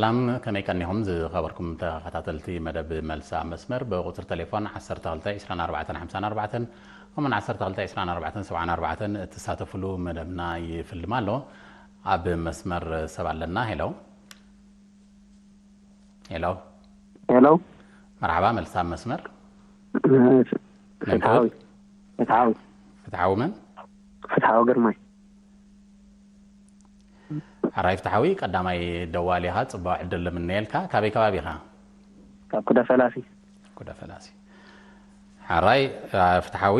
ሰላም፣ ከመይ ቀኒኹም ዝኸበርኩም ተኸታተልቲ መደብ መልሲ ኣብ መስመር? ብቁጽሪ ቴሌፎን ዓሰርተ ክልተ ዕስራን ኣርባዕተን ሓምሳን ኣርባዕተን፣ ከምኡውን ዓሰርተ ክልተ ዕስራን ኣርባዕተን ሰብዓን ኣርባዕተን እትሳተፍሉ መደብና ይፍልም ኣሎ። ኣብ መስመር ሰብ ኣለና። ሄሎ። ሄሎ። ሄሎ። መርሓባ፣ መልሲ ኣብ መስመር። መን ፍትሓዊ። ትብል? ፍትሓዊ። ፍትሓዊ መን? ፍትሓዊ ግርማይ። ሕራይ ፍትሓዊ፣ ቀዳማይ ደዋሊ ኢኻ፣ ጽቡቕ ዕድል ንምነየልካ። ካበይ ከባቢ ኢኻ? ካብ ኩዳ ፈላሲ። ኩዳ ፈላሲ። ሕራይ፣ አ፣ ፍትሓዊ፣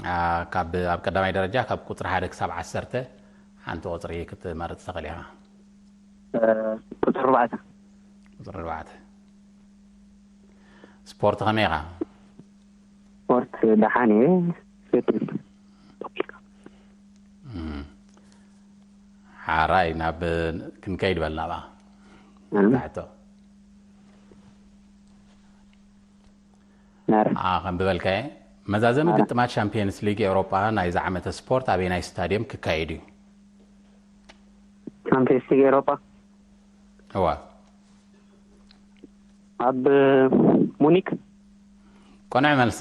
አ፣ ካብ፣ ኣብ ቀዳማይ ደረጃ ካብ ቁጽሪ ሓደ ክሳብ ዓሰርተ ሓንቲ ቁጽሪ ክትመርጽ ትኽእል ኢኻ። እ፣ ቁጽሪ ኣርባዕተ። ቁጽሪ ኣርባዕተ። ስፖርት ከመይ ኢኻ? ስፖርት ደሓን እየ። ሴት። እም። ሓራይ ናብ ክንከይድ በል ናብኣ። እም። ታሕቶ። ናረ። ኣ፣ ከም ዝበልካየ፣ መዛዘሚ ኣረ። ግጥማት ሻምፒየንስ ሊግ ኤውሮጳ ናይዚ ዓመተ ስፖርት ኣበየናይ ስታድየም ክካየድ እዩ? ቻምፒየንስ ሊግ ኤውሮጳ? እዋ። ኣብ ሙኒክ? ቅኑዕ መልሲ።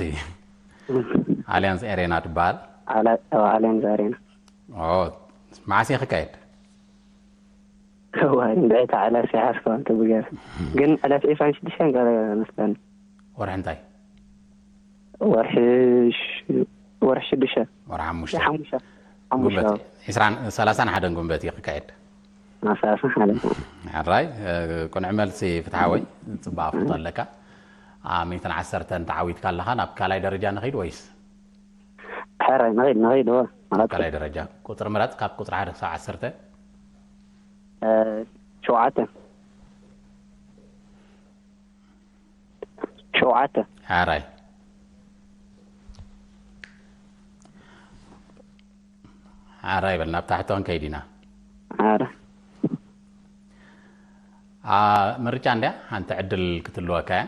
ኣልያንስ ኤሬና ትበሃል። ኣላ-፣ ኦ፣ ኣልያንስ ኣሬና። ኦ፣ መዓስ እዩ ክካየድ? እዋ፣ እንድዒ ተዓላሲ ሓስባ እንተ ብገር። ግን ዕለት ዒስራን ሽዱሽተን ገለ መስለኒ። ወርሒ እንታይ? ወርሒ ሽ-፣ ወርሒ ሽዱሽተ። ወርሒ ሓሙሽተ። ሓሙሽተ። ሓሙሽተ። ጉንበት፣ ዒስራን፣ ሰላሳን ሓደን ጉንበት እዩ ክካየድ። አ፣ ሰላሳን ሓደን። ሕራይ፣ እ፣ ቅኑዕ መልሲ ፍትሓወይ፣ ጽቡቕ ኣፍልጦ ኣለካ። ኣብ ሚእትን ዓሰርተን ተዓዊትካ ኣለኻ፣ ናብ ካልኣይ ደረጃ ንኸይድ ወይስ? ሕራይ፣ ንኸይድ፣ ንኸይድ፣ እወ፣ ናብ ማለት ካልኣይ ደረጃ። ቁጽሪ ምረጽ፣ ካብ ቁጽሪ ሓደ ክሳብ ዓሰርተ። እ፣ ሸውዓተ። ሸውዓተ። ሓራይ። ሓራይ በል፣ ናብ ታሕቲ ክንከይድ ኢና። ሓራይ። ኣ፣ ምርጫ እንድያ፣ ሓንቲ ዕድል ክትልወካ እያ።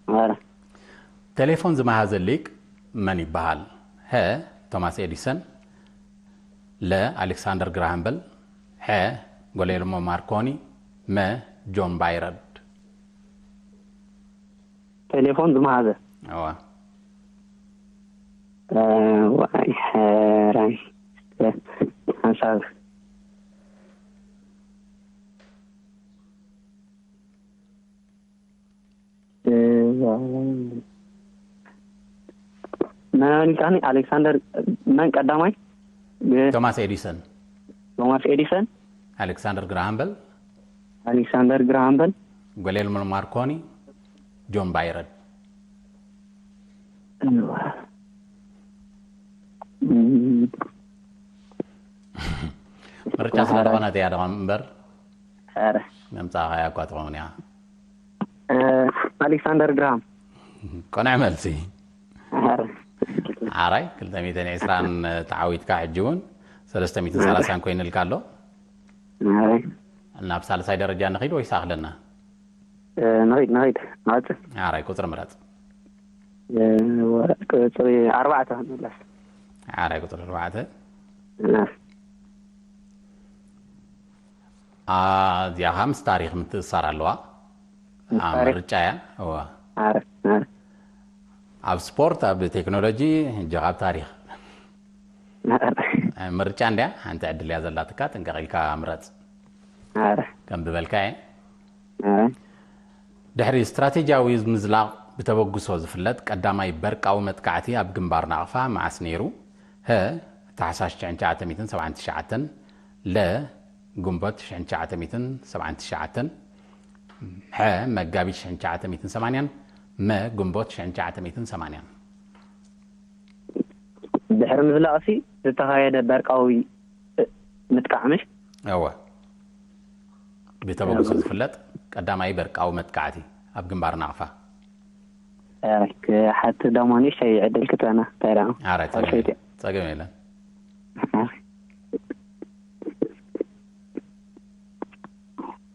ሓራይ። ቴሌፎን ዝመሃዘ ሊቅ መን ይበሃል? ሀ፣ ቶማስ ኤዲሰን፣ ለ፣ ኣሌክሳንደር ግራሃም በል፣ ሐ፣ ጎሌልሞ ማርኮኒ፣ መ፣ ጆን ባይረድ። ቴሌፎን ዝመሃዘ። እዋ። እ፣ ዋይ፣ ሕራይ፣ እ፣ ሓንሳብ። እ፣ መን ኢልካኒ? ኣሌክሳንደር መን ቀዳማይ? እ፣ ቶማስ ኤዲሰን። ቶማስ ኤዲሰን። ኣሌክሳንደር ግራሃም በል። ኣሌክሳንደር ግራሃም በል። ጎሌልሞ ማርኮኒ፣ ጆን ባይረን። እዋ። እም። ምርጫ ስለ ዝኾነት እያ ደኾን እምበር፣ ኧረ። መምጻእኻያ እኳ ትኸውን እያ። እ፣ ኣሌክሳንደር ግራሃም። ቅኑዕ መልሲ። ኧረ። ሓራይ፣ ክልተ ሚእትን ዕስራን ተዓዊትካ፣ ሕጂ እውን ሰለስተ ሚእትን ሰላሳን ኮይኑልካ ኣሎ። ሓራይ። ናብ ሳልሳይ ደረጃ ንኺድ ወይስ ኣኽለና? እ፣ ንኺድ፣ ንኺድ፣ ንቐጽል። ሓራይ፣ ቁጽሪ ምረጽ። እ፣ ወ-፣ ቁጽሪ ኣርባዕተ ክንምለስ። ሓራይ፣ ቁጽሪ ኣርባዕተ። እ። ኣ፣ እዚኣ ኸኣ ምስ ታሪኽ ምትእስሳር ኣለዋ። ምስ ኣ፣ ታሪኽ? ምርጫ እያ። እዋ። ኣረ፣ ኣረ። ኣብ ስፖርት፣ ኣብ ቴክኖሎጂ፣ ሕጂ ኣብ ታሪኽ። ኣረ። እ፣ ምርጫ እንድያ፣ ሓንቲ ዕድል እያ ዘላትካ፣ ጥንቅቕ ኢልካ ምረጽ። ኣረ። ከም ዝበልካ እየ። ኣረ። ድሕሪ ስትራቴጂያዊ ምዝላቕ ብተበግሶ ዝፍለጥ ቀዳማይ በርቃዊ መጥቃዕቲ ኣብ ግንባር ናቕፋ መዓስ ነይሩ? ሀ፣ ታሕሳስ ሽሕን ትሽዓተ ሚእትን ሰብዓን ትሽዓተን፣ ለ፣ ግንቦት ሽሕን ትሽዓተ ሚእትን ሰብዓን ትሽዓተን፣ ሐ፣ መጋቢት ሽሕን ትሽዓተ ሚእትን ሰማንያን፣ መ፣ ግንቦት ሽሕን ትሽዓተ ሚእትን ሰማንያን። ድሕሪ ምዝላቕሲ ዝተኻየደ በርቃዊ፣ እ፣ ምጥቃዕ ምሽ? እወ። ብተበግሶ እወ። ዝፍለጥ ቀዳማይ በርቃዊ መጥቃዕቲ ኣብ ግንባር ናቕፋ። እ፣ ክሓት ደሞ ንእሽተይ ዕድል ክትበና፣ እንታይ ደኣ? ኣረ፣ ጸገም ሓልፈይቲ። የለን። ጸገም የለን። ኣረ።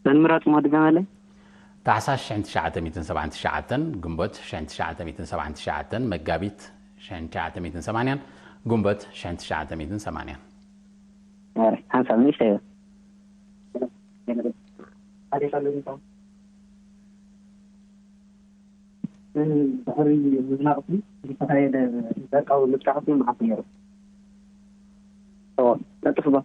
መን ምረጽ እሞ ድገመለይ? ታሕሳስ ሽሕን ትሽዓተ ሚእትን ሰብዓን ትሽዓተን፣ ግንቦት ሽሕን ትሽዓተ ሚእትን ሰብዓን ትሽዓተን፣ መጋቢት ሽሕን ትሽዓተ ሚእትን ሰማንያን፣ ግንቦት ሽሕን ትሽዓተ ሚእትን ሰማንያን። ኣረ፣ ሓንሳብ ንእሽተይ በል። ሓሪፍ ኣሎ ይባል። ድሕሪ ምድናቕቲ ዝተኻየደ ደርቃዊ ምጥቃዕቲ መዓት ነይሩ? እዎ፣ ቀጥፍባ።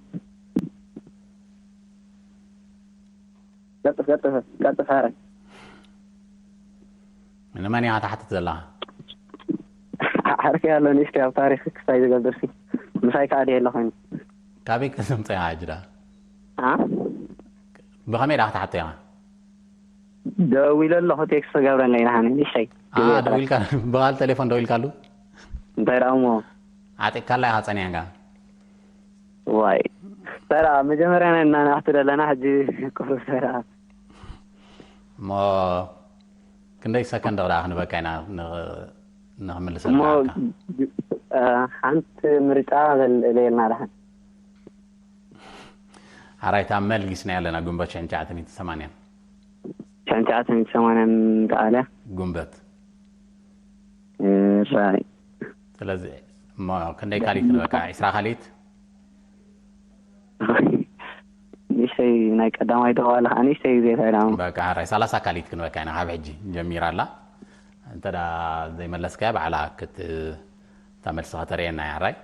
ቀጥፍ፣ ቀጥፍ፣ ቀጥፍ፣ ሓረ። ንመን ኢኻ ትሓትት ዘለኻ? ሓርፊ ኣሎ ንእሽተይ ኣብ ታሪኽ ክስታይ ዝገብር ሲ። ምሳይ ከኣ ድየ ኣሎ ኮይኑ። ካበይ ከተምጽኦ ኢኻ ሕጂ ደኣ? ኣ? ብኸመይ ደኣ ክትሓቶ ኢኻ? ደዊለ ኣለኹ፣ ቴክስት ክገብረለይ ደሓን ንእሽተይ። ኣ፣ ደዊልካ፣ ብቓል ቴሌፎን ደዊልካሉ? እንታይ ደኣ እሞ? ዓጢቕካላ ኢኻ ጸኒሕካ? ዋይ። ተራ መጀመርያ ናይ እናናሕቲ ዘለና ሕጂ ቁሩብ ተራ። እሞ ክንደይ ሰከንድ ደኣ ክንበካ ኢና ን-፣ ንኽምልሰልካ እሞ ኢልካ? እ፣ ሓንቲ ምርጫ በል እለየልና ደሓን። ሓራይ እታ መልጊስና ኣለና ግንቦት ሽሕን ትሽዓተ ሚእትን ሰማንያን። ሽሕን ትሽዓተ ሚእትን ሰማንያን ከኣለ ጉንበት። እ፣ ራይ። ስለዚ እሞ ክንደይ ካሊት ክንበካ? ዒስራ ካሊት? ንእሽተይ ናይ ቀዳማይ ደዋለ ከዓ ንእሽተይ ግዜ እንታይ ደኣ እሞ። በቃ ሓራይ ሰላሳ ካሊት ክንበካ ኢና ካብ ሕጂ ጀሚራ ኣላ። እንተ ደኣ ዘይመለስካያ ባዕላ ክት-፣ እታ መልሲ ከተርእየና እያ ሓራይ።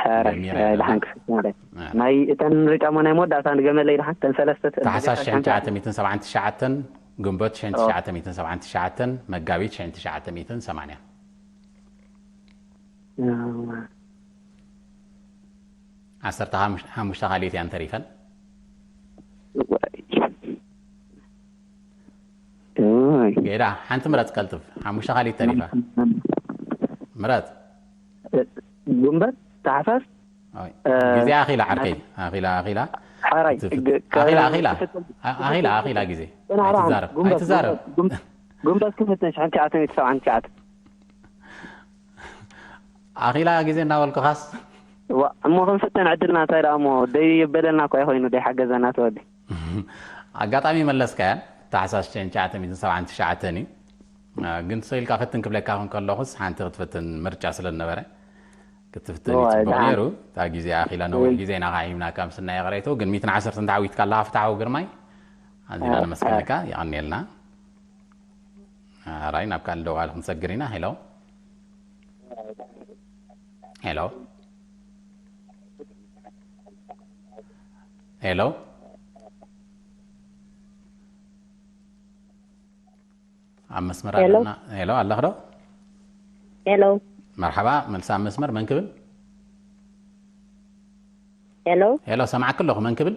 ሓራይ፣ ጀሚራ ሓራይ ኣለና። ደሓን ክፍት ማለት። እ። ናይ እተን ምርጫ እሞ ናይ መወዳእታ ንገመለይ ደሓን እተን ሰለስተ ታሕሳስ ሓንቲ ሽሕን ትሽዓተ ሚእትን ሰብዓን ትሽዓተን፣ ግንቦት ሽሕን ትሽዓተ ሚእትን ሰብዓን ትሽዓተን፣ መጋቢት ሽሕን ትሽዓተ ሚእትን ሰማንያን። እዋ። ዓሰርተ ሓሙሽተ ካሊት እያን ተሪፈን። እዋይ። እዋይ። ጌዳ ሓንቲ ምረጽ ቀልጥፍ። ሓሙሽተ ካሊት ተሪፋ። ምረጽ። ጉንበት፣ ታሕሳስ፣ ኦይ፣ እ፣ ግዜ ኣኺላ ዓርከይ። ኣኺላ፣ ኣኺላ። ሓራይ። ትፍት-፣ ግ-፣ ኣኺላ፣ ኣኺላ። ክፍትን-፣ ኣ-፣ ኣኺላ፣ ኣኺላ ግዜ። ጽናሕ ደሓን። ኣይትዛረብ፣ ጉንበት፣ ኣይትዛረብ። ጉንበት፣ ጉንበት ክፍትን ሽሕን ትሽዓተ ሚእትን ሰብዓን ትሽዓተ። ኣኺላ ግዜ እናበልኩኻስ። ዋ፣ እሞ ክንፍትን ዕድልና እንታይ ደኣ እሞ ደይ የበለልና እኮ ኣይኮይኑ፣ ደይ ሓገዘና ተወዲ። ኣጋጣሚ መለስካያ። ታሕሳስ ሽሕን ትሽዓተ ሚእትን ሰብዓን ትሽዓተን እዩ። አ፣ ግን ስኢልካ ፈትን ክብለካ ክን ከለኹስ ሓንቲ ክትፍትን ምርጫ ስለ ዝነበረ ክትፍትን እዩ እዋ፣ ጽቡቕ ደሓን። ነይሩ። እታ ግዜ ኣኺላ ነዊሕ እም። ግዜ ኢና ኻሂምናካ ምስና ይቕሬቶ። ግን ሚእትን ዓሰርተን ተዓዊትካ ኣለኻ ፍትሓዊ ግርማይ። ኣዚና እዋ፣ ነመስግነካ። የቐንየልና። ኣራይ ናብ ካልእ ደዋሊ ክንሰግር ኢና። ሄሎ። ሄሎ። ሄሎ። ኣብ መስመር ሄሎ። ኣለና። ሄሎ ኣለኽ ዶ? ሄሎ። መርሓባ፣ መልሲ ኣብ መስመር መን ክብል? ሄሎ። ሄሎ፣ ሰማዕክ ኣለኹ፣ መን ክብል?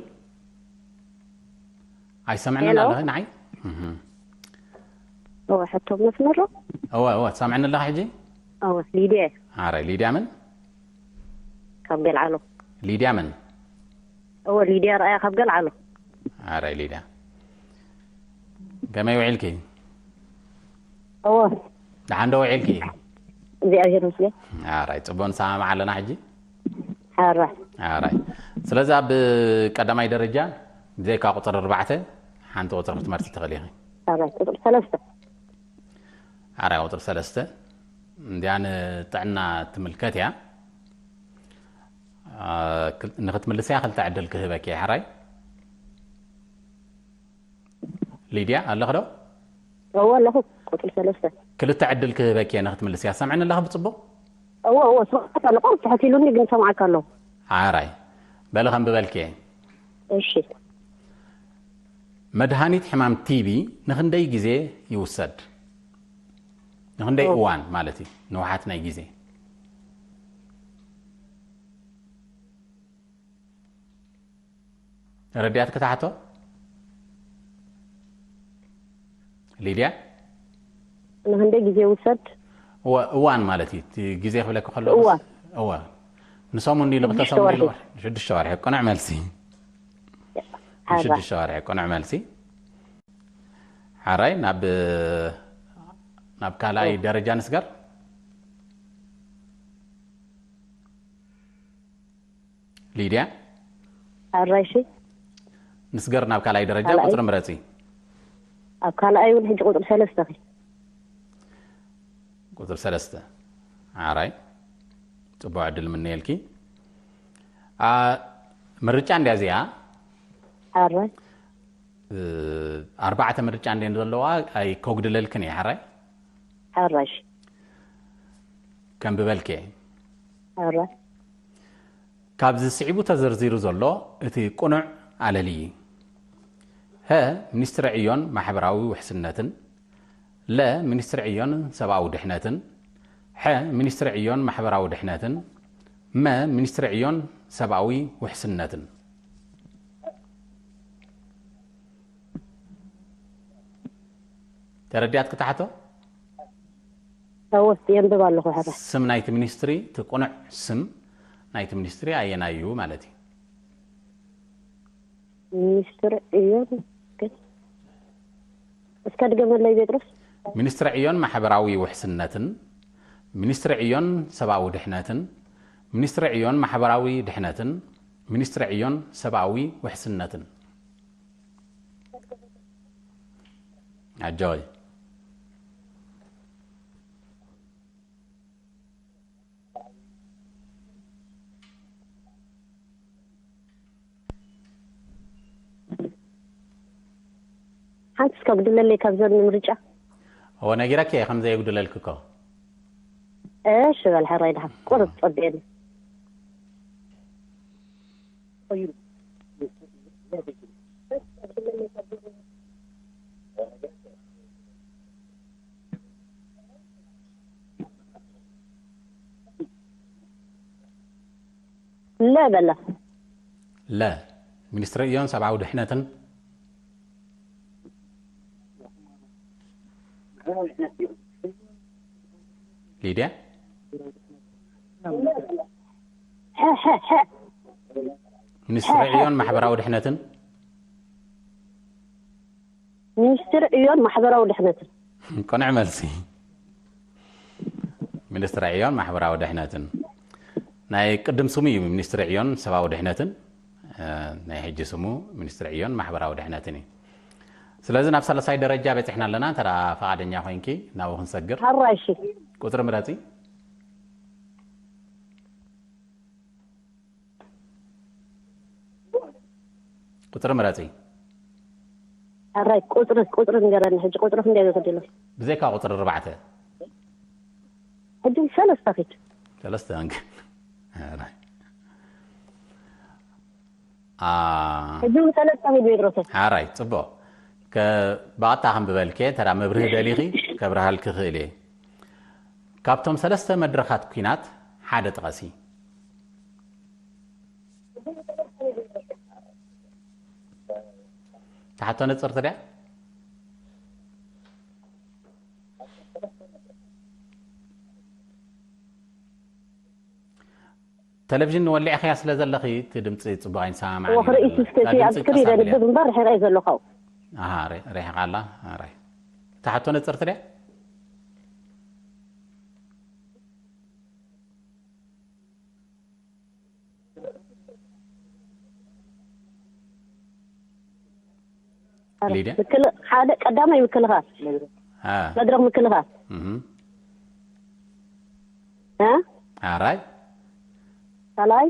ኣይሰምዕን ሄሎ። ኣለኺ ንዓይ? እህ። እወ፣ ሕቶ መስመር ዶ? እወ፣ እወ፣ ትሰምዕኒ ኣለኻ ሕጂ? እወ፣ ሊድያ እየ። ኣረ፣ ሊድያ መን? ካብ ገልዓሎ። ሊድያ መን? እወ፣ ሊድያ ረኣያ ካብ ገልዓሎ። ኣረ፣ ሊድያ። ከመይ ውዒልኪ? እወ። ደሓን ዶ ውዒልኪ? እግዚኣብሔር ይመስገን። ኣራይ፣ ጽቡቕ ንሰማማዕ ኣለና ሕጂ? ሓራይ። ኣራይ። ስለዚ ኣብ ቀዳማይ ደረጃ ብዘይካ ቁጽሪ ኣርባዕተ ሓንቲ ቁጽሪ ክትመርጺ ትኽእሊ ኢኺ። ሓራይ። ቁጽሪ ሰለስተ። ኣራይ ቁጽሪ ሰለስተ እንዲያ ንጥዕና ትምልከት እያ። አ፣ ክል-፣ ንኽትምልስያ ክልተ ዕድል ክህበኪ እየ። ሓራይ ሊድያ ኣለኺ ዶ? እወ ኣለኹ። ቁጽሪ ሰለስተ። ክልተ ዕድል ክህበኪ እየ ንኽትምልስያ። ሰምዕኒ ኣለኺ ብጽቡቕ? እወ፣ እወ፣ ስምዓካ ኣለኹ። ትሕት ኢሉኒ ግን ሰምዓካ ኣለኹ። ሓራይ በሊ ከንብበልኪ እየ። እሺ። መድሃኒት ሕማም ቲቢ ንኽንደይ ግዜ ይውሰድ? ንኽንደይ ኦ። እዋን ማለት እዩ፣ ንውሓት ናይ ግዜ። ረድያት ክትሓቶ? ሊድያ? ንኽንደይ ግዜ ይውሰድ? እወ፣ እዋን ማለት እዩ። እቲ ግዜ ክብለኪ ከሎ እዋን። እወ። ንሰሙን ድዩ፣ ንክልተ ሽዱሽተ ሰሙን ድዩ፣ ወርሒ። ሽዱሽተ ወርሒ ቅኑዕ መልሲ። ሓራ። ሽዱሽተ ወርሒ ቅኑዕ መልሲ። ሓራይ ናብ፣ ናብ ካልኣይ እወ። ደረጃ ንስገር። ሊድያ? ሓራይ እሺ። ንስገር ናብ ካልኣይ ደረጃ ካልኣይ። ቁጽሪ ምረጺ። ኣብ ካልኣይ እውን ሕጂ ቁጽሪ ሰለስተ ኺ። ቁጽሪ ሰለስተ። ሓራይ። ጽቡቕ ዕድል ምነየልኪ። አ፣ ምርጫ እንድያ እዚኣ። ሓራይ። ኣርባዕተ ምርጫ እንዴን ዘለዋ ኣይከጉድለልክን እየ። ሓራይ ሓራሽ ከንብበልክ እየ። ሓራ ካብዚ ስዒቡ ተዘርዚሩ ዘሎ እቲ ቅኑዕ ኣለሊ እዩ። ሀ ሚኒስትሪ ዕዮን ማሕበራዊ ውሕስነትን፣ ለ ሚኒስትሪ ዕዮን ሰብኣዊ ድሕነትን፣ ሐ ሚኒስትሪ ዕዮን ማሕበራዊ ድሕነትን፣ መ ሚኒስትሪ ዕዮን ሰብኣዊ ውሕስነትን። ተረዲኣት ክትሓቶ ሰወስት የንብብ ኣለኹ። ሓራ ስም ናይቲ ሚኒስትሪ፣ እቲ ቅኑዕ ስም ናይቲ ሚኒስትሪ ኣየናይ እዩ ማለት እዩ። ሚኒስትሪ ዕዮን እስከ ድገመለይ ጴጥሮስ። ሚኒስትሪ ዕዮን ማሕበራዊ ውሕስነትን፣ ሚኒስትሪ ዕዮን ሰብኣዊ ድሕነትን፣ ሚኒስትሪ ዕዮን ማሕበራዊ ድሕነትን፣ ሚኒስትሪ ዕዮን ሰብኣዊ ውሕስነትን። ኣጆይ ሓንቲ እስከ ጉድለለይ ካብ ዘን ምርጫ እወ ነጊረኪ እየ ከም ዘየጉድለልኪ እኮ። እሺ በል ሕራይ ድሓ ቁርብ ጸቢየኒ። ለ በላ ለ ሚኒስትሪ እዮን ሰብኣዊ ድሕነትን ሊድያ ሐ ሐ ሐ ሚኒስትሪ ዕዮን ማሕበራዊ ድሕነትን ሚኒስትሪ ዕዮን ማሕበራዊ ድሕነትን ቅኑዕ መልሲ። ሚኒስትሪ ዕዮን ማሕበራዊ ድሕነትን ናይ ቅድም ስሙ እዩ ሚኒስትሪ ዕዮን ሰብኣዊ ድሕነትን፣ እ፣ ናይ ሕጂ ስሙ ሚኒስትሪ ዕዮን ማሕበራዊ ድሕነትን እዩ። ስለዚ ናብ ሳልሳይ ደረጃ በፂሕና ኣለና። እንተ ደኣ ፈቓደኛ ኮይንኪ ናብኡ ክንሰግር። ሓራይ እሺ ቁፅሪ ምረፂ። ቁፅሪ ምረፂ። ሕራይ ቁፅሪ ቁፅሪ ንገረኒ ሕጂ ቁፅሪ ክንደይ ይኸድሎ ብዘይካ ቁፅሪ ኣርባዕተ። ሕጂ ሰለስተ ፊት ሰለስተ እንግ። ኣራይ። ኣ ሕጂ እውን ሰለስተ ፊት ቤድሮሰ ሓራይ ፅቡቅ። ከ ብቐጥታ ከም ብበልከ ተራ መብርህ ደሊኺ ከብርሃልኪ ክእል እየ። ካብቶም ሰለስተ መድረኻት ኲናት ሓደ ጥቐሲ። ተሓቶ ንፅርቲ ድያ? ቴሌቪዥን ወሊዕኽያ ስለ ዘለኺ እቲ ድምፂ ፅቡቅ ኣይንሰማማዕን እዩ ወኽርኢ ዘለና። ስስቲ እታ ድምፂ ኣብ ስክሪን ቀስ ኣቢለ። ደንብብ እምበር ርሒቐ ዘለኹ ኣሃ፣ ሪ- ሪሕቓ ኣላ። ኣራይ። ተሓቶ ንፅርቲ ድያ? ሊድያ? ምክል ሓደ ቀዳማይ ምክልኻል አ፣ መድረኽ ምክልኻል እህ። እ ኣራይ። ካልኣይ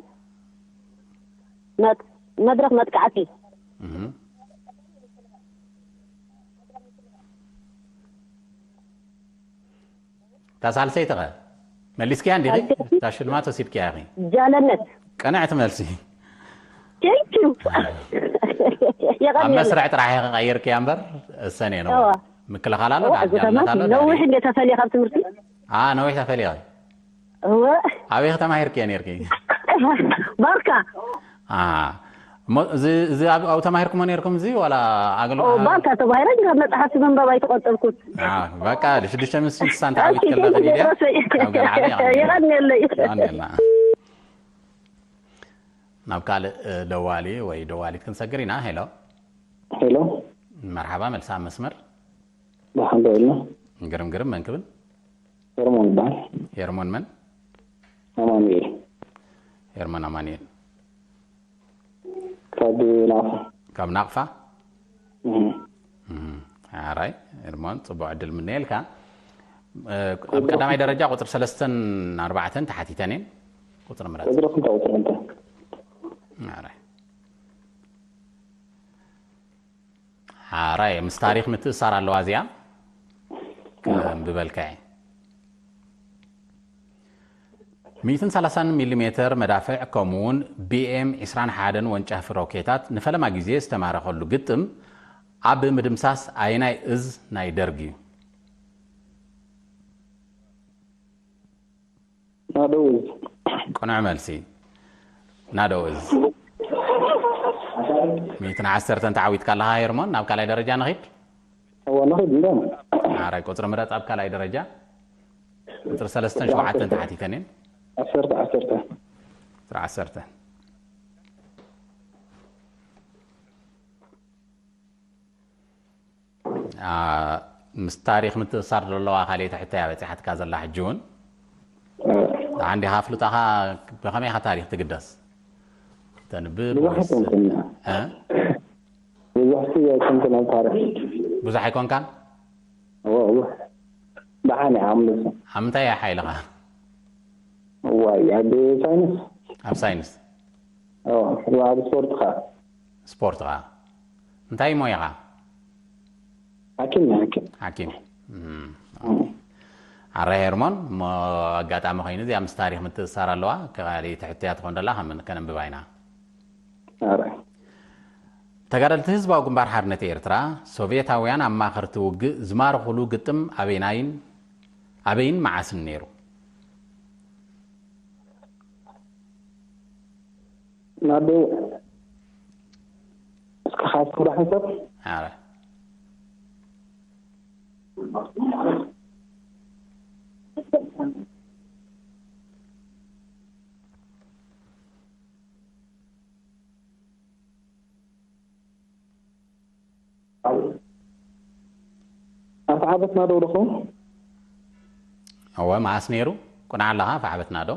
መጥ- መድረኽ መጥቃዕቲ እህ። እታ ሳልሰይቲ ኸ መሊስክያ እንዲኺ? ሳልሰይቲ? እታ ሽልማት ወሲድክያ ኢኺ። ጃለነት ቅንዕቲ መልሲ። ቴንኪዩ ኣብ የቐንየለይ መስርዕ ጥራሕ ኢኺ ቀይርክያ እምበር እሰን እየ ነዋ። እዋ። ምክልኻል ኣሎ እዋ ድሓር እግተማ ጃልነት ኣሎ ድሓር ነዊሕ እየ። እንደ ተፈልየ ካብ ትምህርቲ አ ነዊሕ ተፈልየ። እወ ኣበይ ከተማሂርክዮ ነርኪ? ባርካ አ እሞ እዚ እዚ ኣብ ኣብ ተማሂርኩሞ ነርኩም እዚ ዋላ ኣገልግሎት ባርካ ተባሂረ ካብ መፅሓፍቲ ምንባብ ኣይተቆጠብኩት አ በቃ ሽዱሽተ ምስ ስሳን ተዓዊት ከለኺ ሊድያ ካብ ገለ ዓለ የቐንየለይ ይቐንየልና። ናብ ካልእ እ፣ ደዋሊ ወይ ደዋሊት ክንሰግር ኢና። ሄሎ ሄሎ መርሓባ፣ መልሳ ኣብ መስመር። ብሓንዶ ኢልና ግርም ግርም፣ መን ክብል? ሄርሞን ይበሃል። ሄርሞን መን? ኣማኑኤል ሄርሞን ኣማኑኤል ካብ ናቕፋ ካብ ናቕፋ። እህ። እም፣ ኣራይ ሄርሞን፣ ጽቡቕ ዕድል ምነየልካ። እ፣ ኣብ ቀዳማይ ደረጃ ቁጽሪ ሰለስተን ኣርባዕተን ተሓቲተን እየን። ቁጽሪ ምረጽ። ቁፅሪ ክንተ ቁፅሪ እንተ ኣራይ። ራይ ምስ ታሪኽ ምትእሳር ኣለዋ እዚኣ። ከንብበልካ እየ። ሚእትን ሰላሳን ሚሊሜተር መዳፍዕ፣ ከምኡውን ቢኤም ዒስራን ሓደን ወንጫፊ ሮኬታት ንፈለማ ግዜ ዝተማረኸሉ ግጥም ኣብ ምድምሳስ ኣየናይ እዝ ናይ ደርግ እዩ? ናደው እዝ። ቅኑዕ መልሲ። ናደው እዝ። ሚእትን ዓሰርተን ተዓዊትካ ኣለኻ ሄርሞን፣ ናብ ካልኣይ ደረጃ ንኺድ። እዋ ንኺድ እንዳ። ኣረ ቁፅሪ ምረፅ ኣብ ካልኣይ ደረጃ። ቁፅሪ ሰለስተን ሸውዓተን ተሓቲተን እየን። ዓሰርተ ዓሰርተ። ቁፅሪ ዓሰርተ። አ፣ ምስ ታሪኽ ምትእሳር ዘለዋ ካልኣይቲ ሕቶ እያ በፂሓትካ ዘላ ሕጂ እውን። ደሓን ዲኻ ኣፍልጦኻ ብኸመይ ኢኻ ታሪኽ ትግደስ? ተንብብ ብዙሕ ወይስ ኣይኮንኩን። እ? ብዙሕ ሲ ኣይኮንኩን ኣብ ታሪኽ። ብዙሕ ኣይኮንካን? እዋ እዋ። ደሓን እያ ኣብ ምልሱ። ኣብ ምንታይ እያ ሓይልኻ? እዋይ ኣብ ሳይንስ። ኣብ ሳይንስ። እዋ ኣብ ስፖርት ኸ? ስፖርት ኸ? እንታይ ሞያኻ? ሓኪም እየ ሓኪም። ሓኪም። እም። ኣረ ሄርሞን፣ እሞ ኣጋጣሚ ኮይኑ እዚኣ ምስ ታሪኽ ምትእሳር ኣለዋ። ካልኣይቲ ሕቶ እያ ትኾን ደላ ከም ከነንብባ ኢና። ኣረ ተጋደልቲ ህዝባዊ ግንባር ሓርነት ኤርትራ ሶቭየታውያን ኣማኸርቲ ውግእ ዝማረኹሉ ግጥም ኣበይናይን ኣበይን መዓስን ነይሩ? ናዶ እስከ ሓስብ ዶ ሓንሳብ ኣረ ኣብቲ ዓበትና ዶ ደኹም እወ መዓስ ነይሩ? ቁንዓ ኣለኻ ኣብቲ ዓበትና ዶ?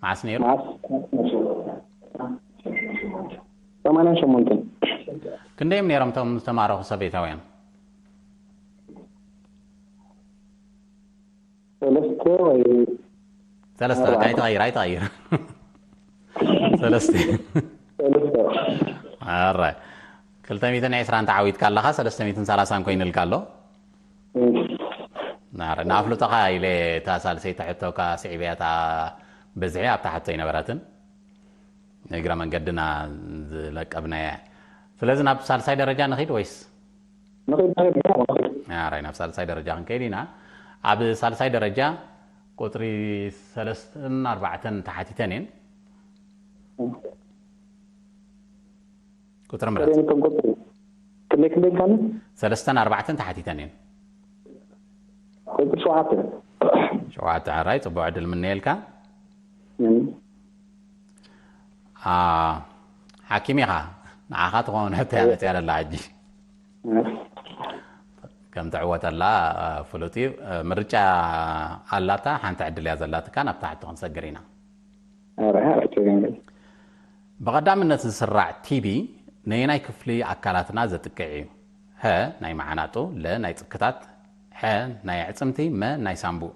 መዓስ ነይሩ? መዓስ ሰማንያን ሸሞንተን ክንደይ እዮም ነይሮም እቶም ዝተማረኹ ሶቬታውያን? ሰለስተ ወይ ሰለስተ በቃ ኣይትቐይር ኣይትቐይር ሰለስተ ሰለስተ ኣራይ ክልተ ሚእትን ዕስራን ተዓዊትካ ኣለኻ ሰለስተ ሚእትን ሰላሳን ኮይኑልካ ኣሎ። ኣረ ንኣፍልጦኻ ኢለ እታ ሳልሰይቲ ሕቶካ ስዒበያ እታ ብዝሒ ኣብታ ሕቶ ኣይነበረትን። ንእግረ መንገድና ዝለቀብናያ። ስለዚ ናብ ሳልሳይ ደረጃ ንኺድ ወይስ? ንኺድ ንኺድ ንኺድ ንኺድ ኣራይ ናብ ሳልሳይ ደረጃ ክንከይድ ኢና። ኣብ ሳልሳይ ደረጃ ቁፅሪ ሰለስተን ኣርባዕተን ተሓቲተን እየን። ቁፅሪ ምረፅ። ሰለስተ ቁፅሪ ክንደይ ክንደይ ካለ ሰለስተን ኣርባዕተን ተሓቲተን እየን። ቁፅሪ ሸውዓተ ሸውዓተ ኣራይ ፅቡቅ ዕድል ምነየልካ። እም። ሓኪም ኢኻ ንዓኻ ትኸውን ሕቶ እያ መፅያ ደላ ሕጂ ከም ትዕወተላ ፍሉጥ እዩ። ምርጫ ኣላታ ሓንቲ ዕድል እያ ዘላትካ ናብታ ሕቶ ክንሰግር ኢና። ኧረ ኧረ ችግር የለም። ብቐዳምነት ዝስራዕ ቲቢ ነየናይ ክፍሊ ኣካላትና ዘጥቅዕ እዩ? ሀ ናይ መዓናጡ፣ ለ ናይ ጽክታት፣ ሐ ናይ ኣዕጽምቲ፣ መ ናይ ሳምቡእ።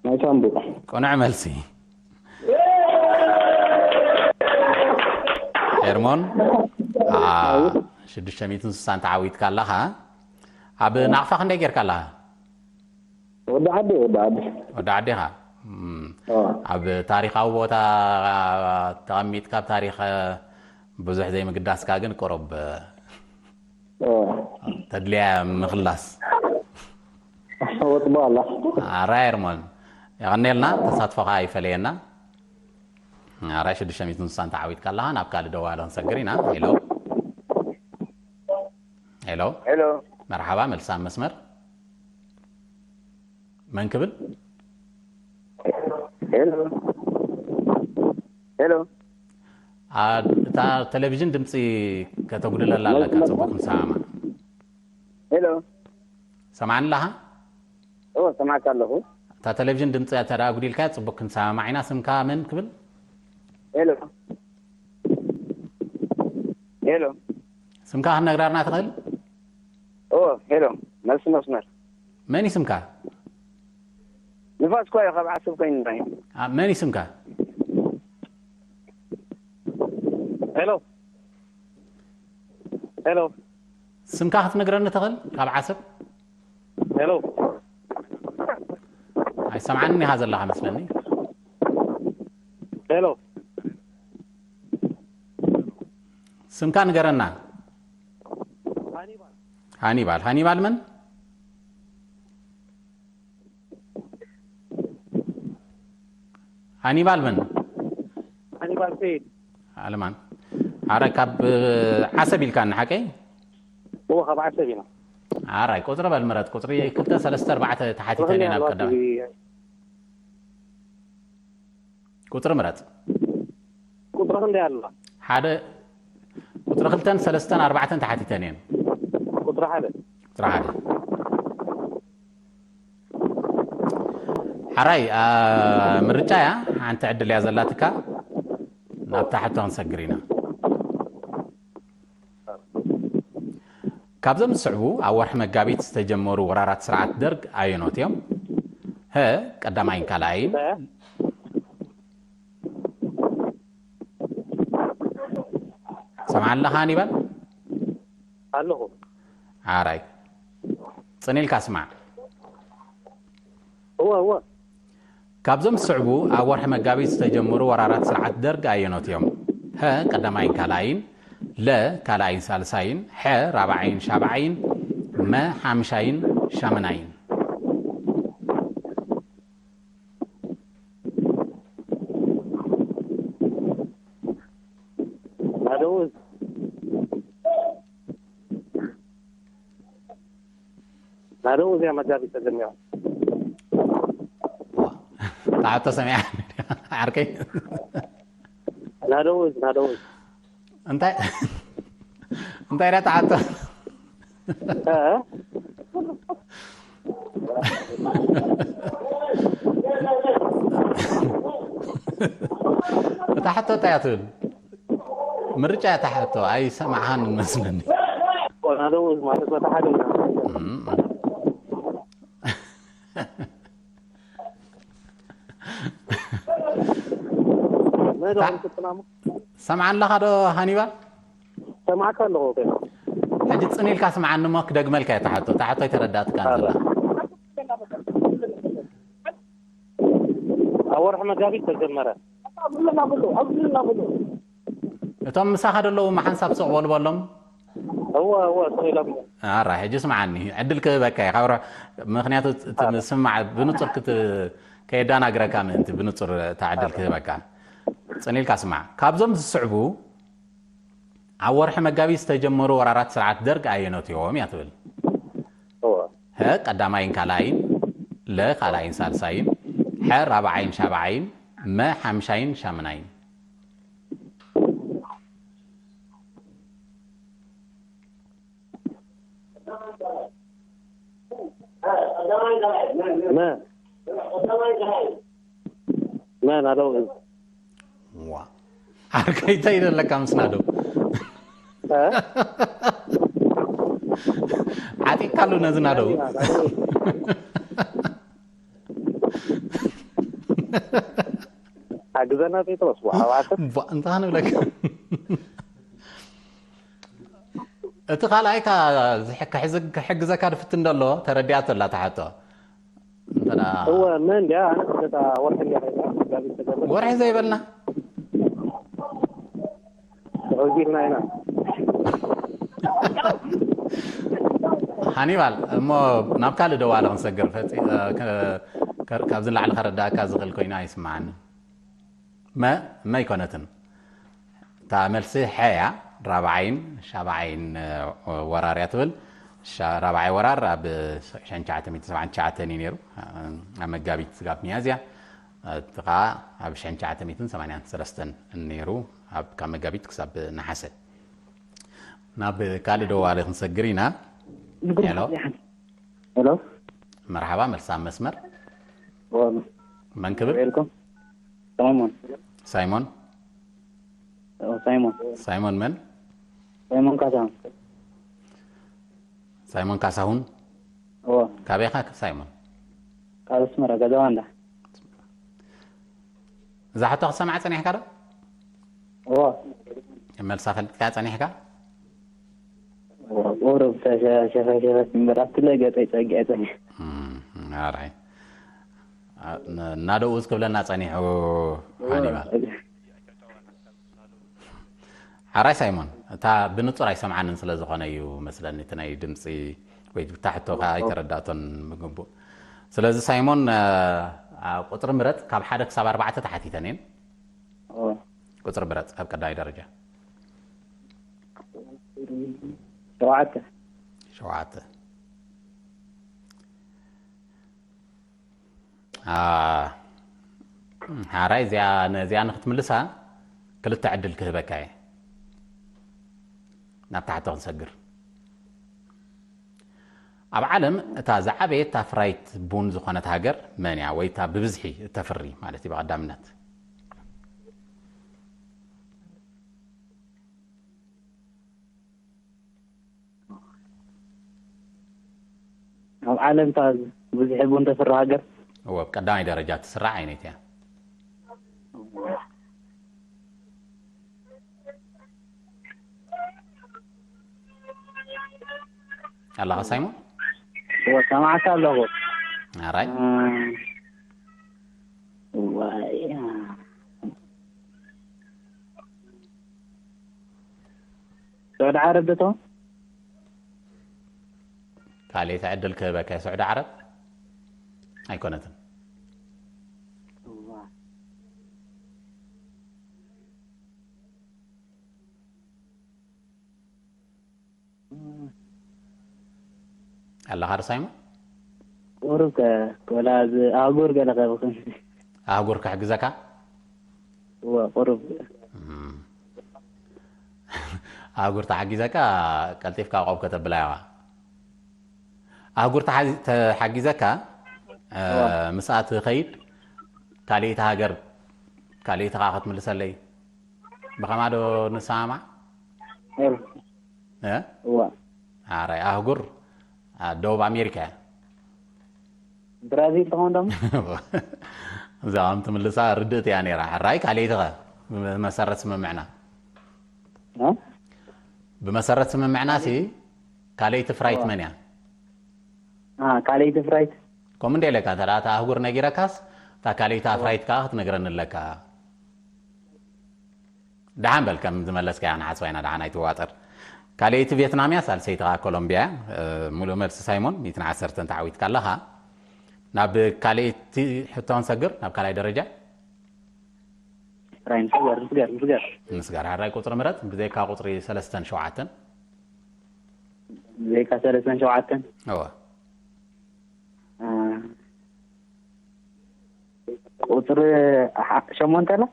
ናይ ሳምቡእ። ቅኑዕ መልሲ። ኤርሞን ሽዱሽተ ሚእትን ስሳን ተዓዊትካ ኣለኻ። ኣብ ናቕፋ ክንደይ ጌርካ ኣለኻ? ወዲ ዓዲ ወዲ ዓዲ ወዲ ዓዲኻ ኣብ ታሪኻዊ ቦታ ተቐሚጥካ ኣብ ታሪኽ ብዙሕ ዘይምግዳስካ ግን ቅሩብ ተድልያ ምኽላስ ወጥቦ ኣላ ኣራይ ርሞን የቐኔልና ተሳትፎኻ ይፈለየና ኣራይ ሽዱሽተ ሚእትን ስሳን ተዓዊትካ ኣለኻ ናብ ካልእ ደዋለ ክንሰግር ኢና ሄሎ ሄሎ ሄሎ መርሓባ መልሳ መስመር መን ክብል ሄሎ ሄሎ እታ ቴሌቪዥን ድምፂ ከተጉድለላ ኣለካ ፅቡቅ ክንሰማማ ሄሎ ሰማዕኒ ኣለኻ ኦ ሰማዕካ ኣለኹ እታ ቴሌቪዥን ድምፂ ተዳ ጉዲልካ ፅቡቅ ክንሰማማዕ ኢና ስምካ መን ክብል ሄሎ ሄሎ ስምካ ክነግራርና ትኽእል ኦ ሄሎ መልሲ መስመር መን እዩ ስምካ ንፋስ እኳ እዩ ካብ ዓሰብ ኮይኑ ናይ መን እዩ ስምካ ሄሎ ሄሎ ስምካ ክትነግረኒ ትኽእል? ካብ ዓሰብ? ሄሎ። ኣይሰምዓንን ኢኻ ዘለኻ መስለኒ። ሄሎ። ስምካ ንገረና። ሃኒባል። ሃኒባል መን? ሃኒባል መን? ሃኒባል ሰይድ። ኣለማን። ኣረ ካብ ዓሰብ ኢልካ ንሓቀይ? እዎ ካብ ዓሰብ ኢና። ኣራይ ቁፅሪ በል ምረጥ። ቁፅሪ ክልተ ሰለስተ ኣርባዕተ ተሓቲተን እየ ናብ ቀዳማይ። ቁፅሪ ምረጥ። ቁፅሪ ክንደይ ኣለዋ? ሓደ ቁፅሪ ክልተን ሰለስተን ኣርባዕተን ተሓቲተን እየን። ቁፅሪ ሓደ። ቁፅሪ ሓደ። ሓራይ ምርጫ እያ። ሓንቲ ዕድል እያ ዘላትካ። ናብታ ሕቶ ክንሰግር ኢና። ካብዞም ዝስዕቡ ኣብ ወርሒ መጋቢት ዝተጀመሩ ወራራት ስርዓት ደርግ ኣየኖት እዮም? ሀ ቀዳማይን ካልኣይን። ሰምዓ ኣለኻ ሃኒባል? ኣለኹ። ሓራይ ጽን ኢልካ ስማዕ። እወ እወ። ካብዞም ዝስዕቡ ኣብ ወርሒ መጋቢት ዝተጀመሩ ወራራት ስርዓት ደርግ ኣየኖት እዮም? ሀ ቀዳማይን ካልኣይን፣ ለ ካልኣይን ሳልሳይን፣ ሐ ራብዓይን ሻብዓይን፣ መ ሓምሻይን ሻምናይን። ናደውዝ ናደውዝ እያ መጋቢት ተጀሚራ። ታዓቶ ሰሚዓ ዓርከይ። ናደውዝ ናደውዝ እንታይ እንታይ ዳ ታዓቶ? እ? እታ ሕቶ እንታይ እያ ትብል? ምርጫ እያ እታ ሕቶ። ኣይሰማዕኻን መስለኒ። ናደውዝ ማለት በታ ሓደ ኢና። እም። መዶ ታ- ኣንተ ጥናሙ ሰምዓ ኣለኻ ዶ ሃኒባል? ሰማዕካ ኣለኹ። ሕጂ ጽን ኢልካ ስምዓኒ እሞ ክደግመልካ እየ እታ ሕቶ። እታ ሕቶ ኣይተረዳእትካን ዘላ። ኣብ ወርሒ መጋቢት ተጀመረ። እቶም ምሳኻ ዘለዉ ሓንሳብ ስቕ በሉ በሎም። እወ እወ ስቕ ኢሎም። ኣራ ሕጂ ስምዓኒ ዕድል ክህበካ እየ። ካብ ሮ- ምኽንያቱ እቲ ምስማዕ ብንጹር ክት- ከየዳናግረካ ምእንቲ ብንጹር እታ ዕድል ክህበካ። ጽን ኢልካ ስማዕ። ካብዞም ዝስዕቡ ኣብ ወርሒ መጋቢት ዝተጀመሩ ወራራት ስርዓት ደርግ ኣየኖት እዮም እያ ትብል። እወ ሀ ቀዳማይን ካልኣይን፣ ለ ካልኣይን ሳልሳይን፣ ሐ ራብዓይን ሻብዓይን፣ መ ሓምሻይን ሻምናይን። መ መ ናደው ዋ ዓርከይ እንታይ ይደለካ ምስ ናደው እ? ዓጢቕካሉ ነዚ ናደው። ሓግዘና ጴጥሮስ። እንታይ ንብለካ? እቲ ካልኣይካ ክሕግዘካ ድፍትን ደሎ ተረዲኣቶ ኣላ ትሓቶ። እንተዳ እወ መን ድያ ኣነ ክደታ ወርሒ እንዲያ ኸይዳ ጋቢት ተገበ ወርሒ ዘይበልና ተኸዚርና ኢና። ሃኒባል እሞ ናብ ካልእ ደዋለ ክንሰግር ፈጺ- እ፣ ከ- ከ- ካብዚ ላዕሊ ከረዳእካ ዝኽእል ኮይኑ ኣይስምዓኒ። መ መ ኣይኮነትን። እታ መልሲ ሐ እያ። ራብዓይን ሻብዓይን እ፣ ወራር እያ ትብል። ሻ- ራብዓይ ወራር ኣብ ሸንቻዓተ ሚእቲ ሰብዓን ትሽዓተን እዩ ነይሩ። እ፣ ኣብ መጋቢት ስጋብ ሚያዝያ። እቲ ኸዓ ኣብ ሸንቻዓተ ሚእትን ሰማንያን ሰለስተን ነይሩ። ኣብ ካብ መጋቢት ክሳብ ነሓሰ። ናብ ካልእ ደዋሊ ክንሰግር ኢና። ሄሎ ሄሎ መርሓባ፣ መልሳ ኣብ መስመር። ወ- መን ክብል? ዌልኮም ሳይሞን ሳይሞን። ኦ፣ ሳይሞን ሳይሞን መን? ሳይሞን ካሳሁን ሳይሞን ካሳሁን። ኦ ካበይኻ ሳይሞን? ካብ ኣስመራ ገዛ ዋንዳ እዛ ሕቶ ክትሰምዓ ጸኒሕካ ዶ? ኦ መልሳ ፈልጥካ ጸኒሕካ? ቁሩብ ተሸፈሸፈት እምበር ኣብቲ ለገፀይ ፀጊዐ ፀጊዐ። ኣራይ እናደኡ ክብለና ፀኒሑ። ሃኒባል ሓራይ ሳይሞን፣ እታ ብንጹር ኣይሰምዓንን ስለ ዝኾነ እዩ መስለኒ፣ እቲ ናይ ድምጺ ወይ ብታ ሕቶ ከኣ ኣይተረዳእቶን ምግቡእ። ስለዚ ሳይሞን፣ ቁጽሪ ምረጽ። ካብ ሓደ ክሳብ ኣርባዕተ ተሓቲተን እየን። ቁጽሪ ምረጽ ካብ ቀዳማይ ደረጃ። ሸውዓተ። ሸውዓተ። ሓራይ እዚኣ ነዚኣ ንክትምልሳ ክልተ ዕድል ክህበካ እየ። ናብ ታሕቲ ክንሰግር። ኣብ ዓለም እታ ዝዓበየት ኣፍራይት ቡን ዝኾነት ሃገር መን እያ? ወይ እታ ብብዝሒ እተፍሪ ማለት እዩ ብቐዳምነት። ኣብ ዓለም እታ ብዙሕ ቡን ተፍሪ ሃገር። እወ፣ ብቀዳማይ ደረጃ ትስራዕ ዓይነት እያ። ኣለኻ ሳይሞን? እወ፣ ሰማዕካ ኣለኹ። ኣራይ። እዋይ። ስዑድ ዓረብ ዶ ትኸውን? ካልእ ዕድል ክህበካ። ስዑዲ ዓረብ ኣይኮነትን። ኣለኻ ዶ ሳይሞን? ቁሩብ ከ ወላ እዚ ኣህጉር ገለ ከብኽን። ኣህጉር ክሕግዘካ? እወ፣ ቁሩብ። ኣህጉር ተሓጊዘካ ቀልጢፍካ ቆብ ከተብላ ኢኻ። ኣህጉር ተሓጊዘካ ምስኣ ትኸይድ ካልኣይቲ ሃገር ካልኣይቲ ከዓ ክትምልሰለይ ብኸማ ዶ ንሰማማዕ? ኣራይ ኣህጉር ደቡብ ኣሜሪካ እያ። ብራዚል ትኸውን ደሞ? እዛ ከም ትምልሳ ርድእቲ እያ ነይራ። ሕራይ ካልኣይቲ ኸ ብመሰረት ስምምዕና? ብመሰረት ስምምዕና ሲ ካልኣይቲ ፍራይት መን እያ? ካልኣይቲ ፍራይት ከምኡ እንደ ኢለካ እንተ እታ ኣህጉር ነጊረካስ እታ ካልኣይቲ ፍራይት ከዓ ክትነግረኒ ኣለካ። ደሓን በል ከም ዝመለስካያ ንሓስባ ኢና። ደሓን ኣይትዋጠር። ካልኣይቲ ቬትናም እያ፣ ሳልሰይቲ ከዓ ኮሎምቢያ እያ። ሙሉእ መልሲ ሳይሞን ሚእትን ዓሰርተን ተዓዊትካ ኣለኻ። ናብ ካልኣይቲ ሕቶ ክንሰግር፣ ናብ ካልኣይ ደረጃ። ራይ ንስገር ንስገር ንስገር። ንስገር። ሕራይ ቁፅሪ ምረፅ፣ ብዘይካ ቁፅሪ ሰለስተን ሸውዓተን። ብዘይካ ሰለስተን ሸውዓተን። እወ። ቁፅሪ ሸሞንተ ላ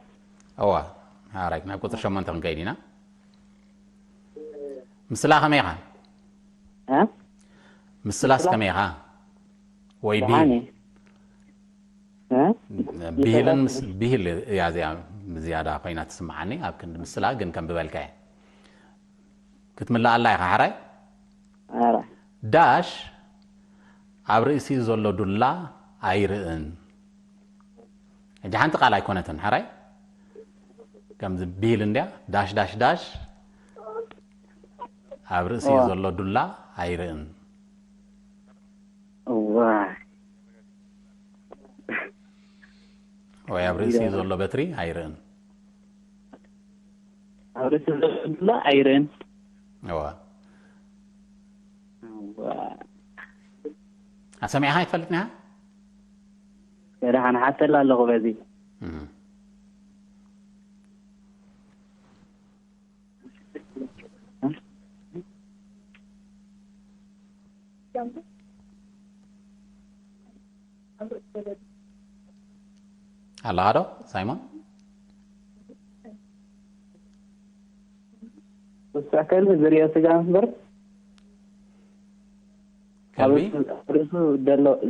እዋ። ሓራይ ናብ ቁፅሪ ሸሞንተ ክንከይድ ኢና። ምስላ ከመይ ኢኻ? ምስላስ ከመይ ኢኻ? ወይ ብሂል ብሂልን ብሂል እያ እዚኣ ዝያዳ ኮይና ትስምዓኒ ኣብ ክንዲ ምስላ ግን ከም ብበልካ እየ ክትምልኣላ ኢኻ። ሓራይ ዳሽ ኣብ ርእሲ ዘሎ ዱላ ኣይርእን። ሕጂ ሓንቲ ቃል ኣይኮነትን። ሓራይ ከምዚ ቢል እንድያ ዳሽ ዳሽ ዳሽ ኣብ ርእሲ ዘሎ ዱላ ኣይርእን። ወይ ኣብ ርእሲ ዘሎ በትሪ ኣይርእን። ኣብ ርእሲ ዘሎ ዱላ ኣይርእን። እዋ ኣሰሚዕኻ ኣይትፈልጥን ኢኻ? ደሓን ሓተላ ኣለኹ በዚ ኣለኻ ዶ ሳይሞን? ውስዕ ከልቢ ዝርኦ ስጋ እምበር ከልቢ ርእሱ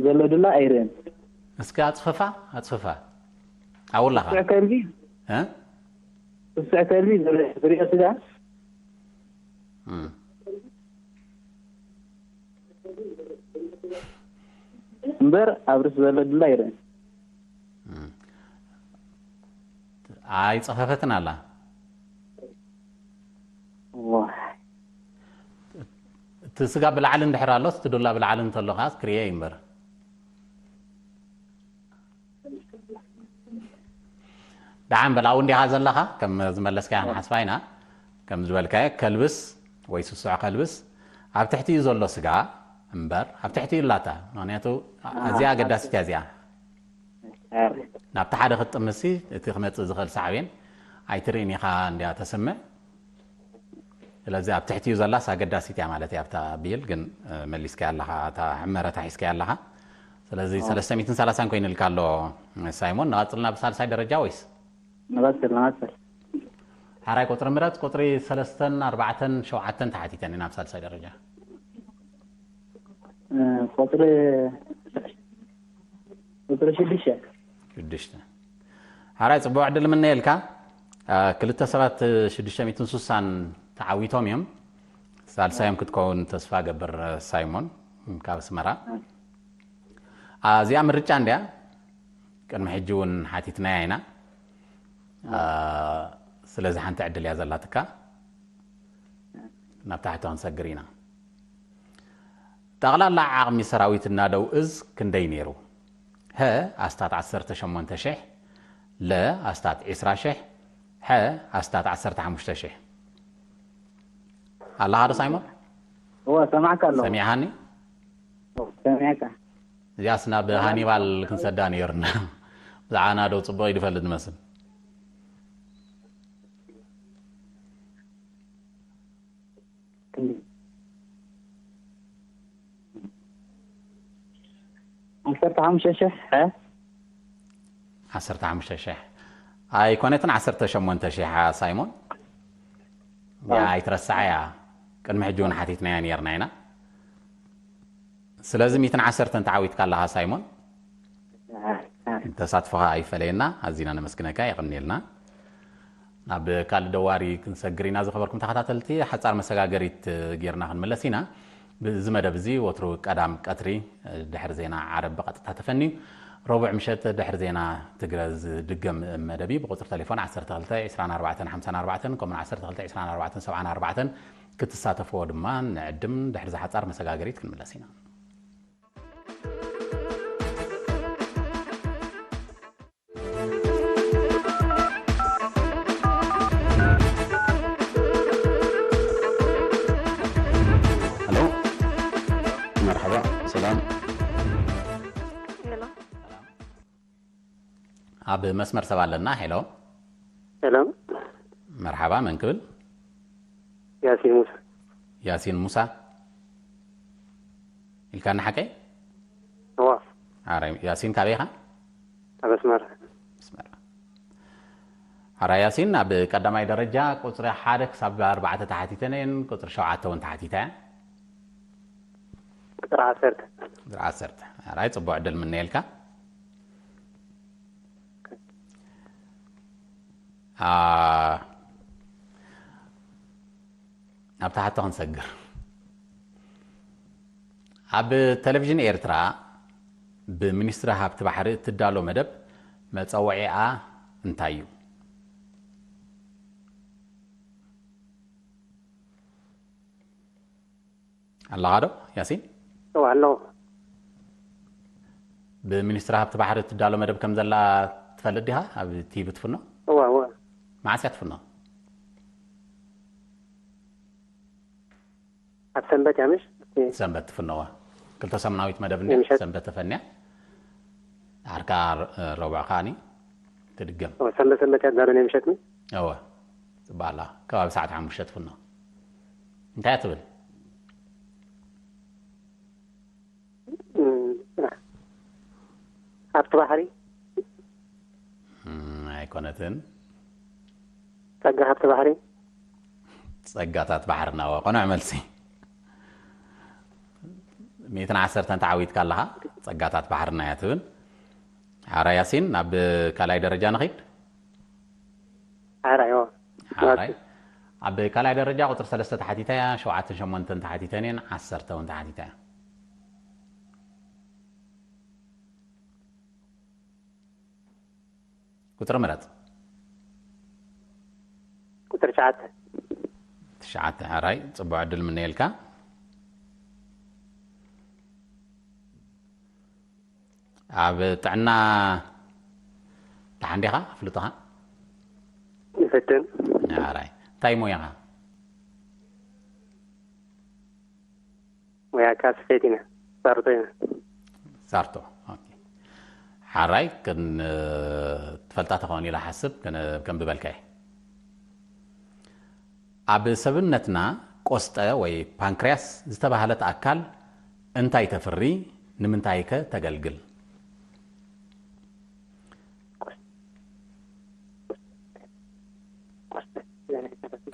ዘሎ ዱላ ኣይርእን። እስኪ ኣፅፈፋ ኣፅፈፋ ኣውላኻ ውስዕ ከልቢ እ? ውስዕ ከልቢ ዝርኦ ስጋ እም። እምበር ኣብ ርእሲ ዘሎ ዱላ ኣይርእን። ኣይፀፈፈትን ኣላ። ዋይ። እቲ ስጋ ብላዕሊ እንድሕር ኣሎስ፣ እቲ ዱላ ብላዕሊ እንተሎ ከኣ ክርየ እዩ እምበር። ደሓን በል፣ ኣብኡ እንዲኻ ዘለኻ፣ ከም ዝመለስካያ ንሓስባ ኢና። ከም ዝበልካዮ፣ ከልብስ ወይ ስሱዕ ከልብስ፣ ኣብ ትሕቲ እዩ ዘሎ ስጋ እምበር፣ ኣብ ትሕቲ እዩ ኣላታ። ምኽንያቱ፣ ኣዝያ ኣገዳሲት እያ እዚኣ። ናብቲ ሓደ ክትጥምሲ፣ እቲ ክመጽእ ዝኽእል ሳዕቤን ኣይትርእን ኢኻ እንድያ ተስምዕ። ስለዚ ኣብ ትሕቲኡ ዘላስ ኣገዳሲት እያ ማለት እያ ኣብታ ቢል፣ ግን፣ እ፣ መሊስካያ ኣለኻ፣ እታ ሕመረታ ሒዝካያ ኣለኻ። ስለዚ ሰለስተ ሚእትን ሰላሳን ኮይኑልካ ኣሎ ሳይሞን። ንቐጽል ናብ ሳልሳይ ደረጃ ወይስ? ንቐጽል፣ ንቐጽል። ሓራይ ቁጽሪ ምረጽ፣ ቁጽሪ ሰለስተን ኣርባዕተን ሸውዓተን ተሓቲተን ኢና ኣብ ሳልሳይ ደረጃ። እ፣ ቁጽሪ፣ ቁጽሪ ሽዱሽተ። ሽዱሽተ። ሓራይ ጽቡቕ ዕድል ምነየልካ። እ፣ ክልተ ሰባት ሽዱሽተ ሚእትን ስሳን ተዓዊቶም እዮም። ሳልሳዮም ክትከውን ተስፋ ገብር ሳይሞን ካብ ኣስመራ። እ፣ እዚኣ ምርጫ እንድያ። ቅድሚ ሕጂ እውን ሓቲትናያ ኢና። እ፣ ስለዚ ሓንቲ ዕድል እያ ዘላትካ። ናብ ታሕቲ ክንሰግር ኢና። ጠቕላላ ዓቕሚ ሰራዊት እናደው እዝ ክንደይ ነይሩ? ሀ ኣስታት ዓሰርተ ሸሞንተ ሽሕ፣ ለ ኣስታት ዕስራ ሽሕ፣ ሐ ኣስታት ዓሰርተ ሓሙሽተ ሽሕ። ኣለኻ ዶ ሳይሞን? እወ፣ ሰማዕካ ኣለኹ። ሰሚዕኻኒ? እወ፣ ሰሚዕካ። እዚኣስ ናብ ሃኒባል ክንሰዳ ነይርና። ብዛዕባ ናደው ጽቡቕ እዩ ዝፈልጥ ዝመስል። ዓሰርተ ሓሙሽተ ሽሕ፣ ሐ? ዓሰርተ ሓሙሽተ ሽሕ ኣይኮነትን፣ ዓሰርተ ሸሞንተ ሽሕ እያ ሳይሞን። እያ፣ ዋ። ኣይትረስዓያ። ቅድሚ ሕጂ እውን ሓቲትናያ ነይርና ኢና። ስለዚ ሚእትን ዓሰርተን ተዓዊትካ ኣለኻ ሳይሞን። ተሳትፎኻ ኣይፈለየና፣ ኣዚና ነመስግነካ፣ የቐንየልና። ናብ ካልእ ደዋሪ ክንሰግር ኢና። ዝኸበርኩም ተኸታተልቲ፣ ሓጻር መሰጋገሪት ጌርና ክንምለስ ኢና። እዚ መደብ እዚ ወትሩ ቀዳም ቀትሪ ድሕሪ ዜና ዓረብ ብቐጥታ ተፈንዩ፣ ረቡዕ ምሸት ድሕሪ ዜና ትግረ ዝድገም መደብ እዩ። ብቁጽሪ ቴሌፎን ዓሰርተ ክልተ ዕስራን ኣርባዕተን ሓምሳን ኣርባዕተን ከምኡውን ዓሰርተ ክልተ ዕስራን ኣርባዕተን ሰብዓን ኣርባዕተን ክትሳተፍዎ ድማ ንዕድም። ድሕሪ እዛ ሓጻር መሰጋገሪት ክንምለስ ኢና። ሄሎ፣ መርሓባ፣ ሰላም። ሄሎ። ኣብ መስመር ሰብ ኣለና። ሄሎ። ሄሎ። መርሓባ፣ መን ክብል? ያሲን ሙሳ። ያሲን ሙሳ። ኢልካኒ ሓቀይ? እዋ። ኣረ፣ ያሲን ካበይ ኢኻ? ኣብ ኣስመራ። ኣስመራ። ኣረ ያሲን፣ ኣብ ቀዳማይ ደረጃ ቁጽሪ ሓደ ክሳብ ኣርባዕተ ተሓቲተን እየን፣ ቁጽሪ ሸውዓተ እውን ተሓቲታ እያ። ቁጽሪ ዓሰርተ። ቁጽሪ ዓሰርተ። ኣራይ፣ ጽቡቕ ዕድል ምነየልካ። አ፣ ኣብ ታሕቲ ክንሰግር። ኣብ ቴሌቪዥን ኤርትራ ብሚኒስትሪ ሃብቲ ባሕሪ እትዳሎ መደብ መጸውዒኣ እንታይ እዩ? ኣለኻ ዶ ያሲን? እወ፣ ኣለኹ። ብሚኒስትሪ ሃብቲ ባሕሪ እትዳሎ መደብ ከም ዘላ ትፈልጥ ዲኻ? ኣብ ቲቪ ትፍኖ? እወ፣ እወ። መዓስ እያ ትፍኖ? ኣብ ሰንበት እያ፣ ምሽ? እቲ ሰንበት ትፍነዋ። ክልተ ሰሙናዊት መደብ እንድያ፣ ናይ ምሸት። ሰንበት ተፈንያ። ድሓር ከኣ ረ-፣ ረቡዕ ከኣኒ ትድገም። እወ፣ ሰንበት ሰንበት እያ ትዳሎ ናይ ምሸት፣ ምን? እወ፣ ጽባላ። ከባቢ ሰዓት ሓሙሽተ ትፍኖ። እንታይ እያ ትብል? እም፣ ሃብቲ ባሕሪ? እም፣ ኣይኮነትን። ጸጋ ሃብቲ ባሕሪ? ጸጋታት ባሕርና፣ እወ፣ ቅኑዕ መልሲ። ሚእትን ዓሰርተን ተዓዊትካ ኣለኻ። ጸጋታት ባሕርና እያ ትብል። ሓራ ያሲን፣ ናብ ካልኣይ ደረጃ ንኺድ። ሓራይ፣ እወ። ሓራይ። ኣብ ካልኣይ ደረጃ ቁጽሪ ሰለስተ ተሓቲታ እያ፣ ሸውዓተን ሸሞንተን ተሓቲተን እየን፣ ዓሰርተ እውን ተሓቲታ እያ። ቁጽሪ ምረጽ። ቁጽሪ ትሽዓተ። ትሽዓተ፣ ሓራይ፣ ጽቡቕ ዕድል ምነየልካ። ኣብ ጥዕና ደሓን ዲኻ? ኣፍልጦኻ? ይፈትን። ኣራይ። እንታይ ሞያኻ? ሞያካ ስፌት ኢና። ሳርቶ ኢና። ሳርቶ። ኦኬ። ሓራይ ክን-፣ ትፈልጣ ተኸውን ኢላ ሓስብ፣ ክን-፣ ከንብበልካ እየ። ኣብ ሰብነትና ቆስጠ ወይ ፓንክርያስ ዝተባህለት ኣካል እንታይ ተፍሪ? ንምንታይ ከ ተገልግል?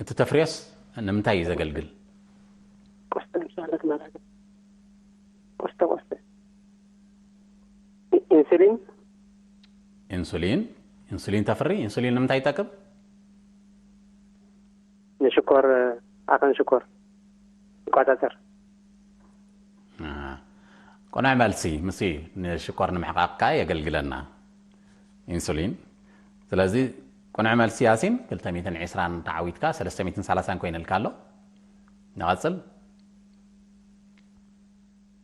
እቲ ተፍርዮስ ንምንታይ እዩ ዘገልግል? ቆስጠ ንሳለት ማለት ቆስጠ ቆስጠ ኢንሱሊን ኢንሱሊን። ኢንሱሊን ተፍሪ። ኢንሱሊን ንምንታይ ይጠቅም? ንሽኮር ዓቐን ሽኮር ይቆጻጸር። ኣሃ። ቅኑዕ መልሲ። ምስ ንሽኮር ንምሕቃቅ ከኣ የገልግለና ኢንሱሊን። ስለዚ ቅኑዕ መልሲ ያሲን ክልተ ሚእትን ዕስራን ተዓዊትካ ሰለስተ ሚእትን ሰላሳን ኮይነልካ ኣሎ። ንቐጽል።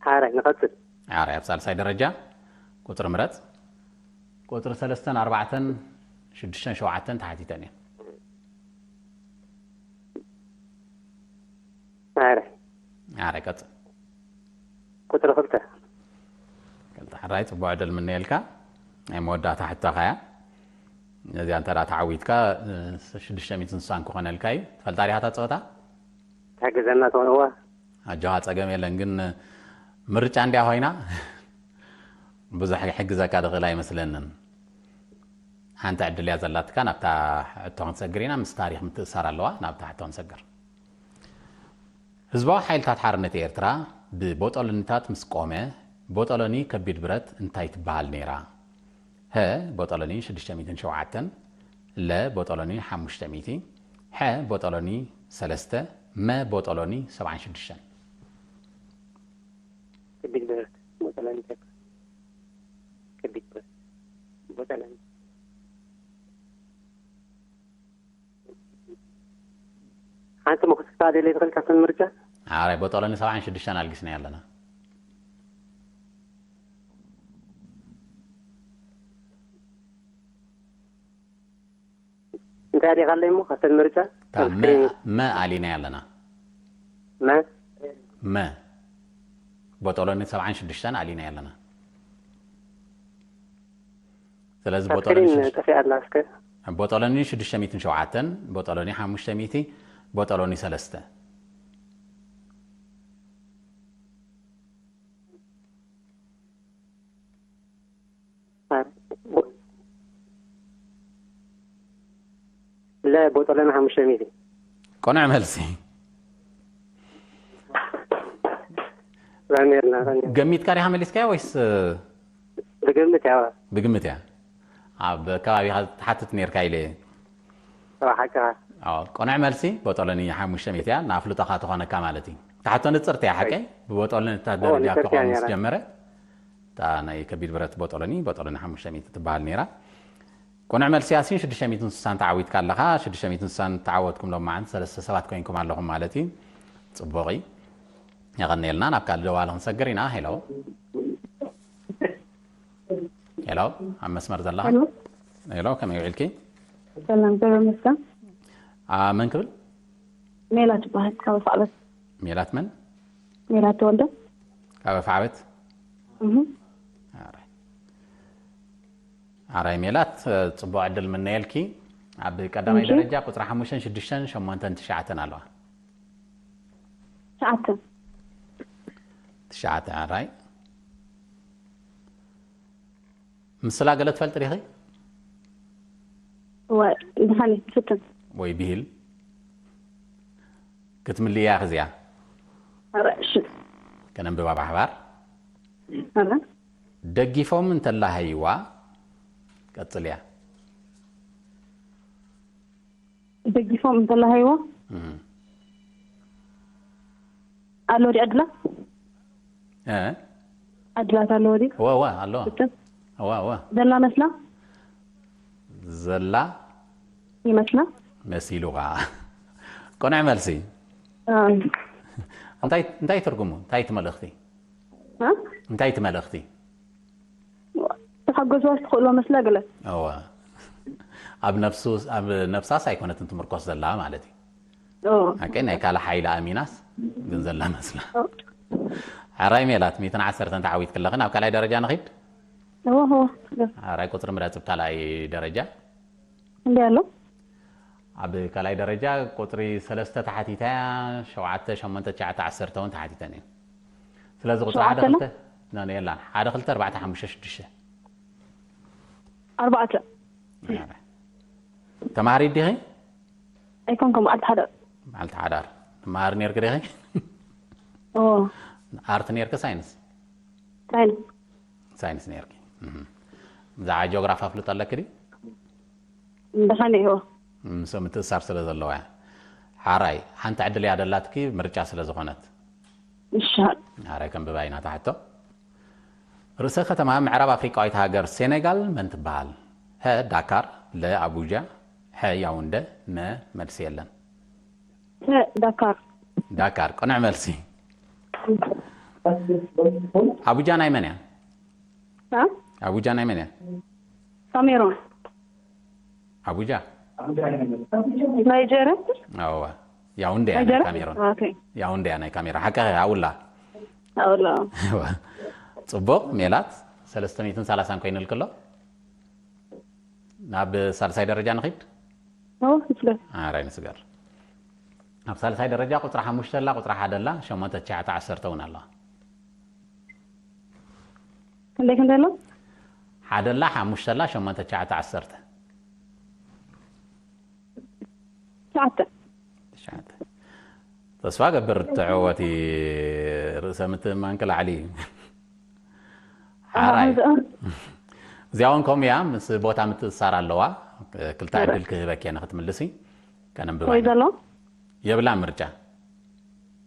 ሓራይ ንቐጽል። ሓራይ ኣብ ሳልሳይ ደረጃ ቁጽሪ ምረጽ። ቁጽሪ ሰለስተን ኣርባዕተን ሽዱሽተን ሸውዓተን ተሓቲተን እየን። ሓራይ ሓራይ ቀጽል። ቁጽሪ ክልተ። ክልተ ሓራይ ጽቡቕ ዕድል ምነየልካ። ናይ መወዳእታ ሕቶኻ እያ። ነዚኣ እንተ ደኣ ተዓዊትካ ሽዱሽተ ሚእትን ስሳን ክኾነልካ እዩ። ትፈልጣ ዲኻ እታ ጸወታ? ትሕግዘና ትኾን? እዋ ኣጆኻ ጸገም የለን፣ ግን ምርጫ እንድያ ኮይና ብዙሕ ክሕግዘካ ዝኽእል ኣይመስለንን። ሓንቲ ዕድል እያ ዘላትካ፣ ናብታ ሕቶ ክንሰግር ኢና። ምስ ታሪኽ ምትእሳር ኣለዋ። ናብታ ሕቶ ክንሰግር። ህዝባዊ ሓይልታት ሓርነት ኤርትራ ብቦጦሎኒታት ምስ ቆመ፣ ቦጦሎኒ ከቢድ ብረት እንታይ ትበሃል ነይራ? ሀ ቦጦሎኒ ሽዱሽተ ሚእትን ሸውዓተን፣ ለ ቦጦሎኒ ሓሙሽተ ሚእቲ፣ ሐ ቦጦሎኒ ሰለስተ፣ መ ቦጦሎኒ ሰብዓን ሽዱሽተን። ከቢድ ብረት ቦጠለኒ ተካ ከቢድ ብረት ቦጠለኒ ሓንቲ መኩስካ ደለ ትኽእል ካብተን ምርጫ ኣራይ ቦጦሎኒ ሰብዓን ሽዱሽተን ኣልጊስና ኣለና። እንታይ ዲኻ ኣለይ እሞ ካብተን ምርጫ ካብ መ- መ ኣሊና ኣለና። መ መ ቦጦሎኒ ሰብዓን ሽዱሽተን ኣሊና ኣለና። ስለዚ ካብ ቦጦሎኒ ስክሪን ሽዱሽተ- ጠፊኣ ኣላ እስከ ቦጦሎኒ ሽዱሽተ ሚእትን ሸውዓተን፣ ቦጦሎኒ ሓሙሽተ ሚእቲ፣ ቦጦሎኒ ሰለስተ። ለ ቦጦሎኒ ሓሙሽተ ሚእቲ ቅኑዕ መልሲ። ራሜርና ራሜር ገሚትካ ዲኻ መሊስካዮ ወይስ ብግምት ያዋ ብግምት እያ? ኣብ ከባቢኻ ትሓትት ነርካ ኢለ እየ። ተባሓቅኻ ኣዎ፣ ቅኑዕ መልሲ ቦጦሎኒ ሓሙሽተ ሚእቲ እያ። ንኣፍልጦኻ ትኾነካ ማለት እዩ። እታ ሕቶ ንጽርቲ እያ ሓቀይ? ብቦጦሎኒ እታ ኦ፣ ደረጃ ንጽርቲ እያ ክኾን ምስ ነይራ። ጀመረ፣ እታ ናይ ከቢድ ብረት ቦጦሎኒ፣ ቦጦሎኒ ሓሙሽተ ሚእቲ ትበሃል ነይራ። ቅኑዕ መልሲ ያሲን ሽዱሽተ ሚእትን ስሳን ተዓዊትካ ኣለኻ። ሽዱሽተ ሚእትን ስሳን ተዓወትኩም ሎማዓንቲ ሰለስተ ሰባት ኮይንኩም ኣለኹም ማለት እዩ። ጽቡቕ እዩ። የቐንየልና። ናብ ካልእ ደዋሊ ክንሰግር ኢና። ሄሎ። ሄሎ፣ ኣብ መስመር ዘለኻ? ሄሎ። ሄሎ፣ ከመይ ውዒልኪ? ሰላም፣ ሰላም ይመስገን። ኣ፣ መን ክብል? ሜላት ይበሃል፣ ካብ ኣፍዓበት። ሜላት መን? ሜላት ተወልደ። ካብ ኣፍዓበት? እህ። ኣራይ። ኣራይ ሜላት፣ ጽቡቕ ዕድል ምነየልኪ። ኣብ ቀዳማይ እሺ። ደረጃ ቁጽሪ ሓሙሽተን ሽዱሽተን ሸሞንተን ትሽዓተን ኣለዋ። ትሽዓተ። ትሽዓተ። ኣራይ። ምስላ ገለ ትፈልጢ ዲኺ? እወ፣ ድኻኒ፣ ፍትን። ወይ ብሂል? ክትምልያ እያ ኽዚኣ። ኧረ፣ እሺ። ከነንብባ ብሓባር። ኧረ። "ደጊፎም እንተላሃይዋ"፣ ቀጽልያ። "ደጊፎም እንተላሃይዋ"? እም። ኣሎ ድዩ ዕድላት? እ? ዕድላት ኣለዎ ድዩ? እወ፣ እወ፣ ኣሎ። ፍትን። እወ፣ እወ። ዘላ መስላ? ዘላ ይመስላ? መሲሉ ኸዓ። ቅኑዕ መልሲ። ኣይ። እንታይ፣ እንታይ ትርጉሙ? እንታይ እቲ መልእኽቲ? እ? እንታይ እቲ መልእኽቲ? ሓጎስዋስ ትኽእሎ መስላ ገለ። እወ ኣብ ነፍሱ ኣብ ነፍሳስ ኣይኮነትን ትምርኮስ ዘላ ማለት እዩ። ሓቀይ ናይ ካልእ ሓይሊ ኣሚናስ ግን ዘላ መስላ። ሕራይ ሜላት ሚእትን ዓሰርተን ተዓዊት ክለኽን ኣብ ካልኣይ ደረጃ ንኺድ። ሕራይ ቁፅሪ ምረፅ ብ ካልኣይ ደረጃ። እንዲ ኣሎ ኣብ ካልኣይ ደረጃ ቁፅሪ ሰለስተ ተሓቲታ እያ። ሸውዓተ ሸሞንተ ትሽዓተ ዓሰርተ እውን ተሓቲተን እየን። ስለዚ ቁፅሪ ሓደ ክልተ የላን ሓደ ክልተ ኣርባዕተ ሓሙሽተ ሽዱሽተ። ኣርባዕተ ተማሃሪት ዲኺ? ኣይኮንኩም ኣልሓደ በዓልቲ ሓዳር ትመሃሪ ነርኪ ዲኺ? ኣርት ነርኪ ሳይንስ? ሳይንስ ሳይንስ ነርኪ። ብዛዕባ ጂኦግራፊ ኣፍልጦ ኣለኪ ድዩ? ደሓን እዩ። ምስ ምትእሳር ስለ ዘለዋ እያ። ሓራይ ሓንቲ ዕድል እያ ደላትኪ ምርጫ ስለ ዝኾነት። ይሻል። ሓራይ ከም ብባይና ታሕቶ ርእሰ ከተማ ምዕራብ ኣፍሪቃዊት ሃገር ሴኔጋል መን ትበሃል? ሀ ዳካር፣ ለ ኣቡጃ፣ ሐ ያውንደ፣ መ መልሲ የለን። ዳካር ዳካር ቅኑዕ መልሲ። ኣቡጃ ናይ መን እያ? ኣቡጃ ናይ መን እያ? ካሜሮን ኣቡጃ ናይጀርያ ኣዋ ያውንደ እያ ናይ ካሜሮን። ያውንደ እያ ናይ ካሜሮን ሓቂ። ኣውላ ኣውላ ጽቡቕ ሜላት ሰለስተ ሚእትን ሰላሳን ኮይኑልክሎ። ናብ ሳልሳይ ደረጃ ንኺድ። ይፍለ ኣራይ ንስገር። ኣብ ሳልሳይ ደረጃ ቁፅሪ ሓሙሽተ ኣላ፣ ቁፅሪ ሓደ ኣላ፣ ሸሞንተ ትሽዓተ ዓሰርተ እውን ኣለዋ። ክንደይ ክንደይ ኣሎ? ሓደ ኣላ፣ ሓሙሽተ ኣላ፣ ሸሞንተ ትሽዓተ ዓሰርተ። ትሽዓተ ትሽዓተ። ተስፋ ገብር ትዕወቲ። ርእሰ ምትእምማንኪ ላዕሊ እዩ። ሓራይ እዚኣ እውን ከምኡ እያ። ምስ ቦታ ምትእሳር ኣለዋ። ክልተ ዕድል ክህበኪ እየ ንክትምልሲ። ከነንብባ ወይ ዘሎ የብላ ምርጫ።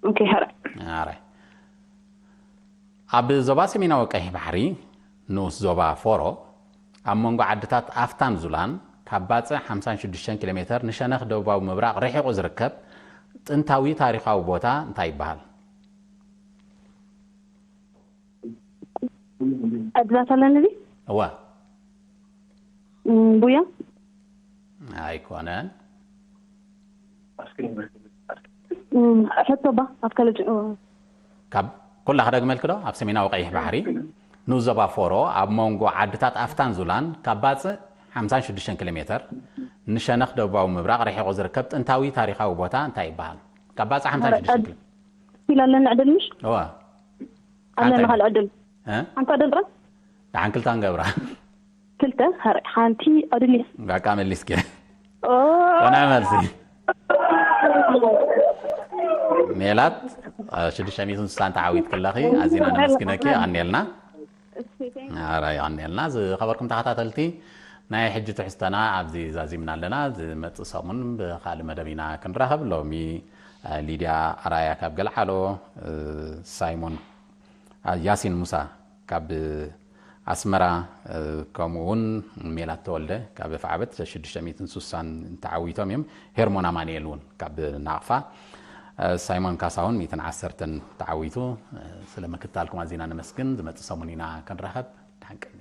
ኦኬ። ሕራይ ኣራይ ኣብ ዞባ ሰሜናዊ ቀይሕ ባሕሪ ንኡስ ዞባ ፎሮ ኣብ መንጎ ዓድታት ኣፍታን ዙላን ካብ ባፅዕ ሓምሳን ሽዱሽተን ኪሎ ሜተር ንሸነኽ ደቡባዊ ምብራቕ ርሒቑ ዝርከብ ጥንታዊ ታሪኻዊ ቦታ እንታይ ይበሃል? ዕድላት ኣለኒ እዚ እዋ ቡያ ኣይኮነን። ሕቶባ ኣብ ከለጭ ካብ ኩላ ክደግመልክ ዶ? ኣብ ሰሜናዊ ቀይሕ ባሕሪ ንኡስ ዞባ ፎሮ ኣብ መንጎ ዓድታት ኣፍታን ዙላን ካብ ባፅእ ሓምሳን ሽዱሽተን ኪሎ ሜተር ንሸነኽ ደቡባዊ ምብራቕ ርሒቑ ዝርከብ ጥንታዊ ታሪኻዊ ቦታ እንታይ ይበሃል? ካብ ባፅእ ሓምሳን ሽዱሽተን ኪሎ ኢላ ኣለኒ ዕድል ምሽ እዋ ኣለኒ ካልእ ዕድል እ? ሓንቲ ዕድል ጥራይ ደሓን ክልተ ንገብራ ክልተ ሕራይ ሓንቲ ዕድል እያ በቃ መሊስኪ። ቆንዕ መልሲ። ሜላት ሽዱሽተ ሚእትን ስሳን ተዓዊት ክለኺ ኣዚና ነመስግነኪ። ኣኔልና ኣራ ኣኔልና። ዝኸበርኩም ተኸታተልቲ ናይ ሕጂ ትሕዝተና ኣብዚ ዛዚምና ኣለና። ዝመጽእ ሰሙን ብኻልእ መደብ ኢና ክንራኸብ። ሎሚ ሊድያ ኣራያ ካብ ገልዓሎ፣ ሳይሞን ያሲን ሙሳ ካብ ኣስመራ፣ ከምኡ እውን ሜላት ተወልደ ካብ ኣፍዓበት ሽዱሽተ ሚእትን ስሳን ተዓዊቶም እዮም። ሄርሞን ኣማንኤል እውን ካብ ናቕፋ፣ ሳይሞን ካሳሁን ሚእትን ዓሰርተን ተዓዊቱ። ስለ ምክትታልኩም ኣዚና ነመስግን። ዝመጽእ ሰሙን ኢና ክንራኸብ። ደሓን ቀኒ።